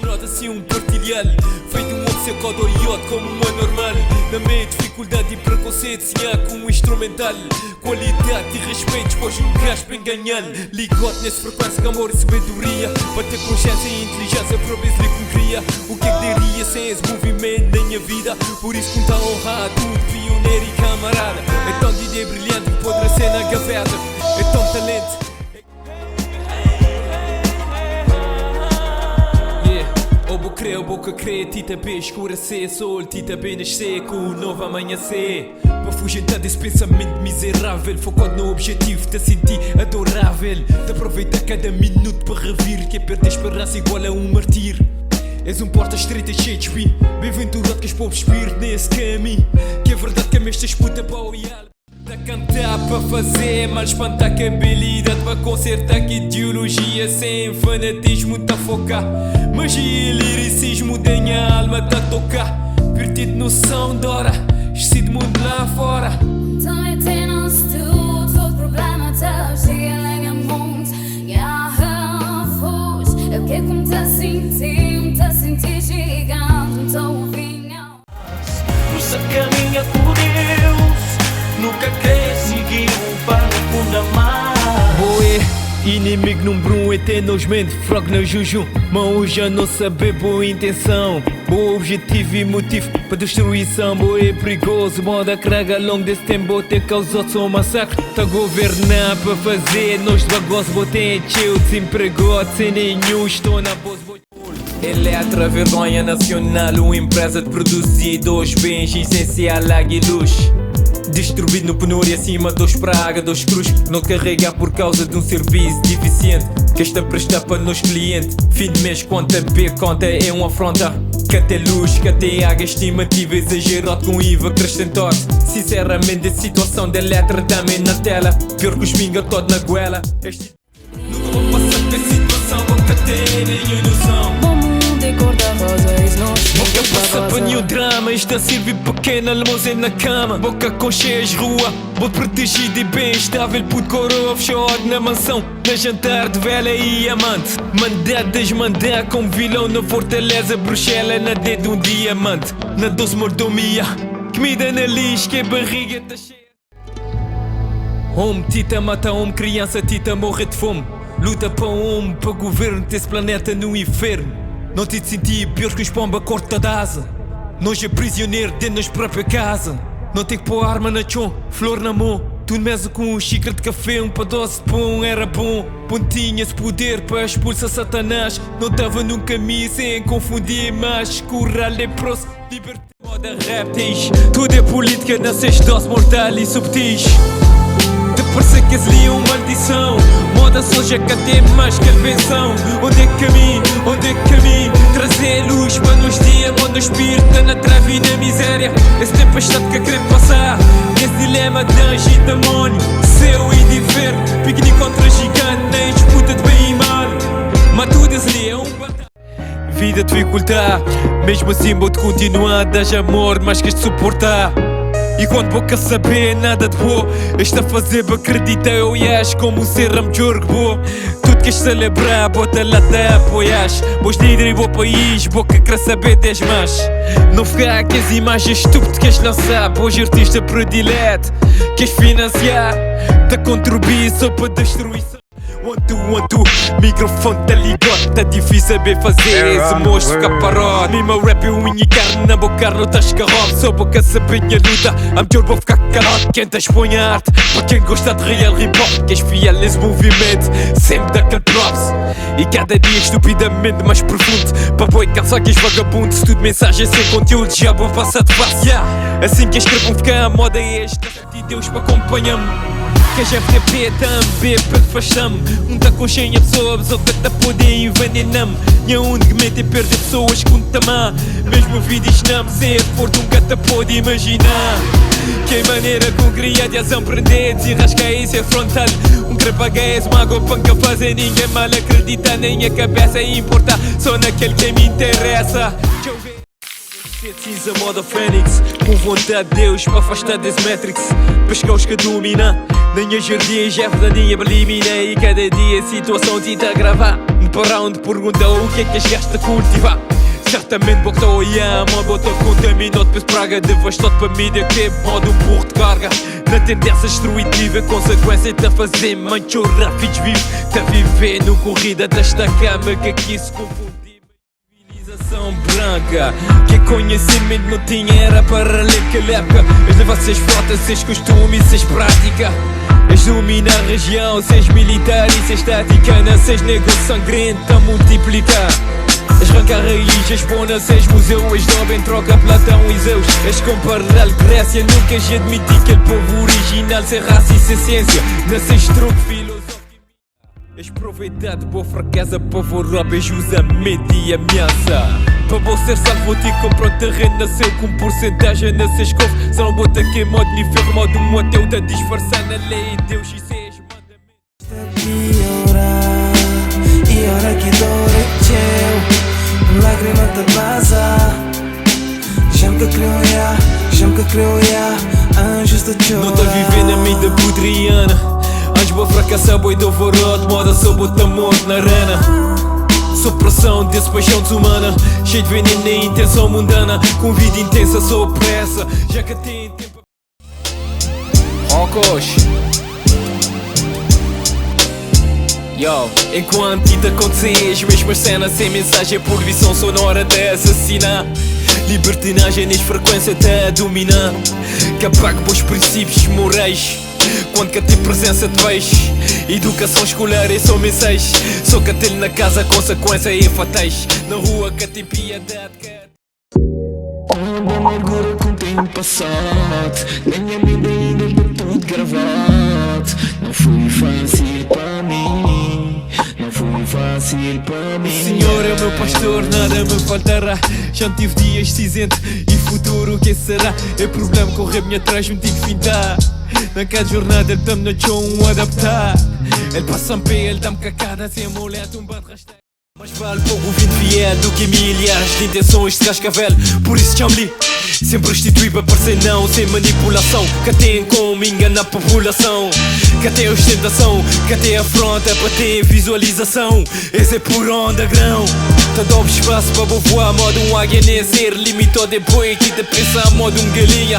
Nota sim um partilhal Feito um obcecado iote como um anormal. Na meio dificuldade e preconceito Sim com um instrumental. Qualidade e respeito Pois um gajo bem ganhar. Ligote nesse frequência com amor e sabedoria. Para ter consciência e inteligência Para ver se com cria. O que é que diria sem esse movimento na minha vida? Por isso que tá honrado tudo pioneiro e camarada. É tão de ideia brilhante que poderá ser na gaveta. É tão talento. Yeah. Ou vou crer, ou vou que crer, tita bem escurecer, sol, tita bem nascer, com o novo amanhecer. Para afugentar desse pensamento miserável, focado no objetivo, te sentir adorável. Te aproveitar cada minuto para revir, que é perder esperança igual a um martírio. És um porta estreita cheio de espinho, bem-aventurado que és povo espírito nesse caminho. Que é verdade que a esta disputa para o Tá cantar para fazer mal espantar que habilidade para consertar que ideologia sem fanatismo tá focar. Magia e liricismo da minha alma tá tocar. Perdido noção de hora, esquecido mundo lá fora. Eu que como te senti, te senti gigante, te ouvi. Nossa caminha com Deus, nunca quer seguir o pano fundamar. Boé, inimigo número um eternamente, fraco no juju. Mas já não saber boa intenção, bom objetivo e motivo para destruição. Boé perigoso, moda craga ao longo desse tempo, ter causado só um massacre. Tá governar para fazer nós de bagunça, botei cheio desempregado, sem nenhum, estou na bolsa. Eletra, vergonha nacional, uma empresa de produzir dois bens essencial, água e luz. Distribuído no penúria acima dos praga, dos cruz. Não carrega por causa de um serviço deficiente que está a prestar para nos clientes. Fim de mês, conta B, conta é uma afronta. Que até luz, que até água, estimativa exagerado com IVA acrescentado. Sinceramente, a situação da Eletra também na tela. Pior que os pinga todo na goela. Este... Nunca vou passar por situação, nunca ter nenhuma noção. Bom mundo é cor-de-rosa, isso não Boca passa para nenhum drama, isto a servir pequeno almoço na cama. Boca com cheias rua, vou protegido e bem estável, puto coroa fechado na mansão. Na jantar de vela e amante. Mandar desmandar como vilão na fortaleza, Bruxelas na dedo um diamante. Na doce mordomia, comida na lixo, que a barriga tá cheia. Homem tita mata homem, criança tita morre de fome. Luta para homem, para governo desse planeta no inferno. Não te sentir pior que os pomba corta da asa. Nós é prisioneiro dentro da própria casa. Não tem que pôr arma na chão, flor na mão. Tu mesa com um xícara de café, um pedaço de pão, era bom. Pontinha esse poder para expulsar Satanás. Não tava num caminho sem confundir mais. Curral leproso, libertar. Moda répteis, tudo é política, nasceste dose mortal e subtis. Te parece que esse é uma maldição. Moda soja que até mais que a benção. Onde é que caminho, onde é que caminho? Trazer luz para nos dias, onde o espírito tá na trave e na miséria. Esse tempestade que querer passar, esse dilema de anjo e demônio. Céu e de inferno, piquenique contra gigante, nem disputa de bem e mal. Mas tudo esse ali é um batalha. Vida dificultar, mesmo assim vou-te continuar. Dás amor, mais que este suportar. E quando boca saber nada de boa, este a fazer acredita eu e és como um ser a melhor que boa. Tudo queres celebrar, bota lá te apoias. Bons líder e bom país, boca quer saber des mais. Não ficar com as imagens estúpidas que queres lançar. Bons artista predileto, queres financiar, te contribuir só para destruição. One, two, one, two, microfone tá ligado, tá difícil saber fazer esse monstro ficar parado. Mesmo rap eu unha e carne na boca, não estás carrote. Só boca saber minha luta, a melhor vou ficar calado. Quem te expõe a arte, para quem gosta de real hip hop, que és fiel nesse movimento, sempre dá aquele props. E cada dia estupidamente mais profundo, para boi cansar que és vagabundo. Se tudo mensagem sem conteúdo, já vou passar de face. Yeah. Assim que escrevo ficar a moda é esta, e Deus para acompanhar-me. Que a FTP também perfeição-me. Um tá com cheia pessoas, outra tá poder envenenar-me. Nenhum de mente perder pessoas com tamã. Mesmo vídeos não ser forte, nunca te pode imaginar. Que maneira com cria de ação prender, desenrasca isso é frontal. Um crepaga é mago panca fazer ninguém mal acredita, nem a cabeça importa, só naquele que me interessa. Deixa eu ver. Cinza moda Fênix. Com vontade de Deus pa afastar desse Matrix. Pescar os que domina Na minha jardim, jefe da minha elimina. E cada dia a situação te agravar. Me parar onde pergunta o que é que as gasta cultivar. Certamente bota o ama, bota contaminado, depois praga devastado pa mídia que é modo um burro de carga. Na tendência destruitiva, consequência tá fazer manchorrar filhos vivos. Tá viver no corrida desta cama que aqui se confundir. Civilização branca, que conhecimento não tinha era para ler aquela época. Eles levam seus frotas, seus costumes, seus prática. Eles dominam a região, seus militares, seus tática. Não seus negros sangrento a multiplicar. Eles arrancam raiz, eles põem seus museus. Eles dão em troca Platão e Zeus. Eles comparam Grécia, nunca admiti que o povo original sem raça e sem ciência. Não seus truque filosófico. Aproveitar de boa fraqueza para vou roubar, usa medo e ameaça. Para você ser salvo, te comprar um terreno nasceu com porcentagem na seus cofres. Só não bota queimado ni ferro, modo um ateu tá disfarçando a lei de Deus e seus mandamentos. Piorar E ora ki dor é txeu Lágrima ta vaza Já-me que creu ya, já-me que creu ya Anjos ta txora. Não tá vivendo a vida podriana. Antes vou fracassar, boi do vorot. Moda só bota morto na arena. Sou pressão desse paixão desumana. Cheio de veneno e intenção mundana. Com vida intensa, sou pressa. Já que tem tempo. Rocos. Yo, enquanto it acontecer, as mesmas cenas sem mensagem por visão sonora de assassinar. Libertinagem neste frequência até a dominar. Que apague bons princípios morais. Quando que tem presença de peixe. Educação escolar é só mensagem. Só que tem na casa consequência é fatais. Na rua que tem piedade. Que Onda amargura com o tempo passado. Na minha mente ainda está tudo gravado. Não foi fácil para mim. Não foi fácil para mim. O Senhor é o meu pastor, nada me faltará. Já tive dias cinzentos e futuro o que será? É problema correr me atrás, me tive que fintar. Na cada jornada ele tá-me na chão adaptar. Ele passa um pé, ele dá-me cacada, sem amuleto, um bate rasteiro. Mais vale pouco ouvinte fiel do que milhares de intenções de cascavel. Por isso chamo-lhe. Sempre restituir para parecer não, sem manipulação. Que tem como enganar a população. Que tem ostentação, que tem afronta para ter visualização. Esse é por onda grão. Tá dando espaço para vou voar, modo um águia nem ser limitado depois que te pensa modo um galinha.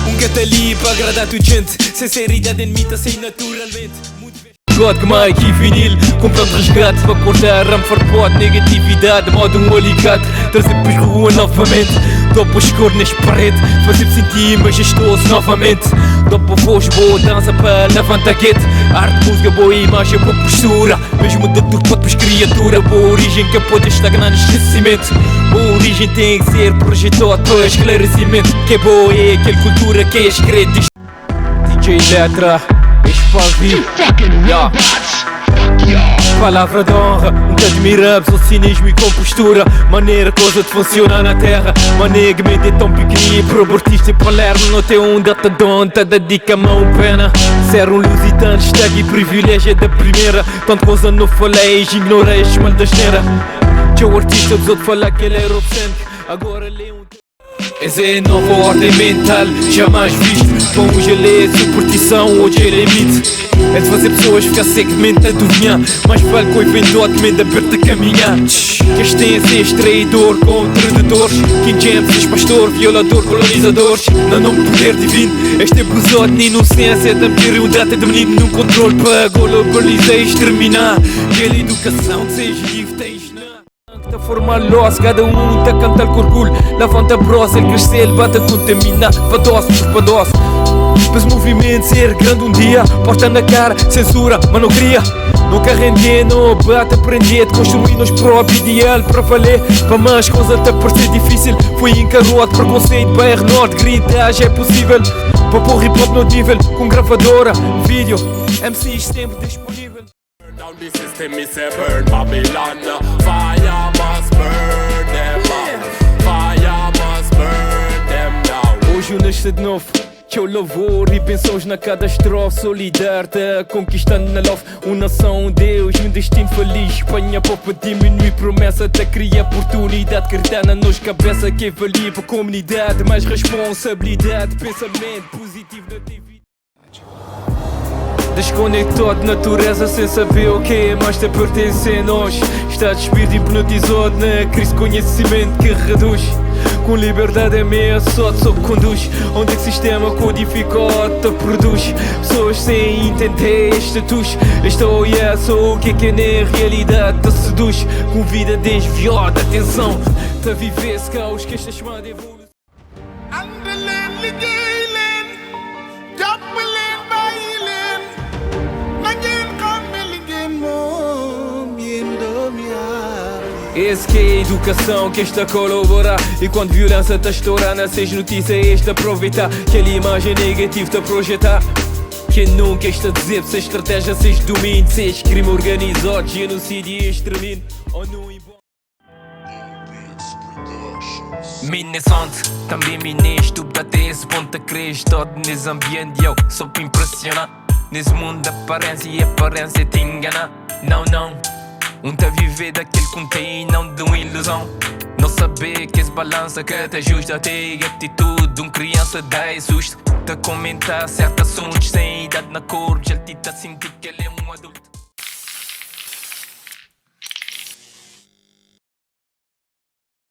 Um gato ali para agradar tua gente. Sinceridade imita sem naturalmente. Muito bem. God, mic e vinil. Comprando resgate para cortar ramo farpote. Negatividade, modo um alicate. Trazer pros rua novamente. Dou para escuro nas paredes. Fazer-me sentir majestoso novamente. Dou para voz, boa dança para levantar guete. Arte, música, boa imagem, boa postura. Mesmo doutor pode pros criatura. Boa origem que pode estagnar no esquecimento. Boa origem tem que ser projetado para esclarecimento. Que é boa é aquela cultura que é escrita. DJ Letra, Espavi. Yeah. Palavra de honra, nunca admiramos o cinismo e compostura. Maneira coisa de funcionar na terra. Maneira que é tão pequenino pro artista em Palermo. Não tem um data donta, dedica a mão pena. Ser um lusitano, destaque e privilégio é da primeira. Tanto coisa não falei, ignorei este mal da asneira. Teu artista dos outros falar que ele era obsceno. Agora lê um. Essa é a nova ordem mental, jamais visto. Com o gelé, superstição, hoje é limite. É de fazer pessoas ficar segmento a adivinhar. Mais vale que o evento de mente aberta a caminhar. Que este tem a ser traidor com traidores. King James, ex-pastor, violador, colonizadores. Não nome poder divino, este é abusado de inocência. De meter um data de menino num controle para globalizar e exterminar. Aquela educação que seja livre, tens não. Tá formar loss, cada um tá cantar com orgulho. Levanta bros, ele crescer, ele bate a contaminar. Padoce por padoce. Mas movimento ser grande um dia. Porta na cara, censura, mas não cria. Nunca render, não bate, aprender. De construir nos próprios ideal para valer. Para mais coisa até parecer difícil. Foi encarroado, preconceito, BR Norte, grita, já é possível. Para pôr hip hop no nível, com gravadora, vídeo, MCs sempre disponível. Down the system, me say burn Babylon. Fire must burn them up. Fire must burn them down. Hoje eu nasci de novo. Txeu louvor e bensons na cada estrofe. Solidar ta conquistando na love. Um nação, um Deus, um destino feliz. Pa nha povo diminui promessa, ta cria oportunidade. Acreditar na nos cabeça que valia pa comunidade. Mais responsabilidade, pensamento positivo na TV. Desconectado de natureza sem saber o que é mais te pertence a nós. Está despido, hipnotizado na crise, conhecimento que reduz. Com liberdade ameaçado, só conduz. Onde é que sistema codificado te produz? Pessoas sem entender status. Estou a só o que é que na realidade te seduz. Com vida desviada, atenção. Te viver esse caos que esta chamada evolução. Ànd leen liggéey leen jàpp leen bàyyi leen na ngeen xàmme li ngeen moom yéen doomi aadama. Esse que é a educação que está a colaborar. E quando violência está a estourar nessas notícias, este aproveitar aquela imagem negativa te projetar. Que nunca está a dizer se estratégia, se domínio, se crime organizado, genocídio e extermínio. Ou não embora. Minnesonte, também ministro da esse ponto cresce todo nesse ambiente, eu só pra impressionar. Nesse mundo de aparência e aparência te engana. Não, não, um tá viver daquele que tem, não de uma ilusão. Não saber que esse balança que te ajusta, ter atitude de um criança dá susto. Te comentar certos assuntos sem idade na cor, já te tá sentir que ele é um adulto.